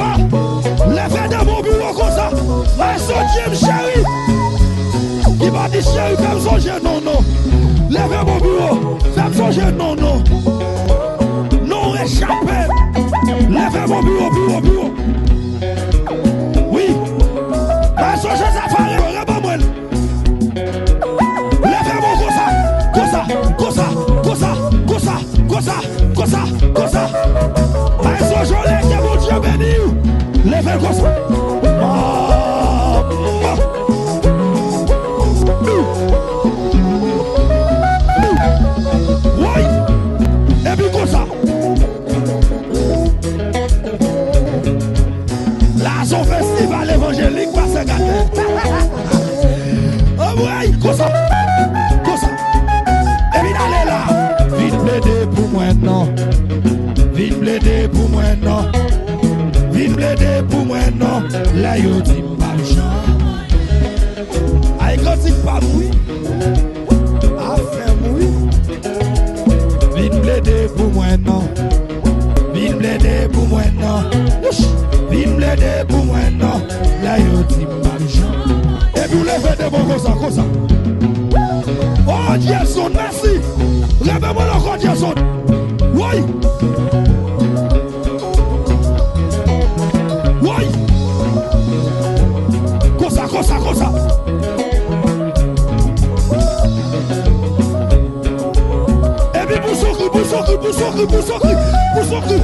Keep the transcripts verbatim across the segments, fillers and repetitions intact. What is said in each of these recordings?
Leve de bon pi wo konsa. Maestro James Cheri. Ki pa di cheri, fè m sonje non, non. Leve bon pi wo. Fè m sonje non, non. Non rechape. Leve bon pi wo, pi wo, pi wo. Wi. Maestro Joseph Faré, reban mwen. Leve bon konsa. Konsa, konsa, konsa, konsa, konsa. Konsa, konsa, konsa. Maestro Jolet, ke Bondye beni w. Leve l konsa. Ah, ah. Woy. Epi konsa. La se yon festival evanjelik, pastè Gate. Anmwey, konsa, konsa. Epi n ale la. Vin plede pou mwen non. Vin plede pou mwen non. Vin plede pou mwen non. Lè yo di m pa m janm. Ay, kantik pa m wi. Afè m wi. Vin plede pou mwen non. Vin plede pou mwen non. Wouch! Vin plede pou mwen non. Lè yo di m pa m janm. Epi w leve de bon konsa, konsa. Oh, Jason, mèsi. Leve mwen ankò, Jason. Woy! Woy! Konsa, konsa, konsa. Epi pou sokri, pou sokri, pou sokri, pou sokri, pou sokri.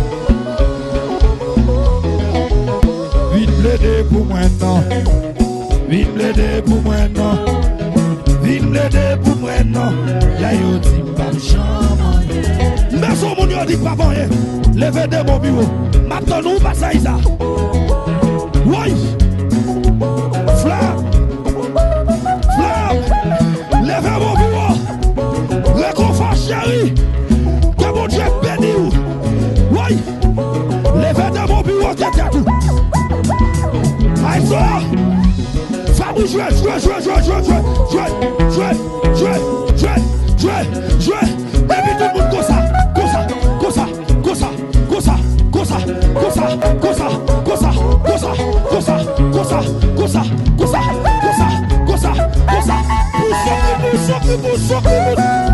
Vin plede pou mwen non. Vin plede pou mwen non. Vin plede pou mwen non. Lè yo di m pa m janm anyen. Men son moun yo di k pa p anyen. Leve de bon pi wo. M ap tann ou, pastè Isa. Woy! Flav! Flav! Leve bon pi wo. Rekonfò cheri. Ke Bondye beni w. Woy! Leve de bon pi wo ke tèt ou. Ay, so! Fabri jwe, jwe, jwe, jwe. Epi tout moun konsa, konsa, konsa, konsa, konsa, konsa, konsa, konsa, konsa, konsa, konsa, konsa, konsa, konsa, konsa, konsa, konsa, konsa, konsa. Pou sokri, pou sokri, pou sokri, pou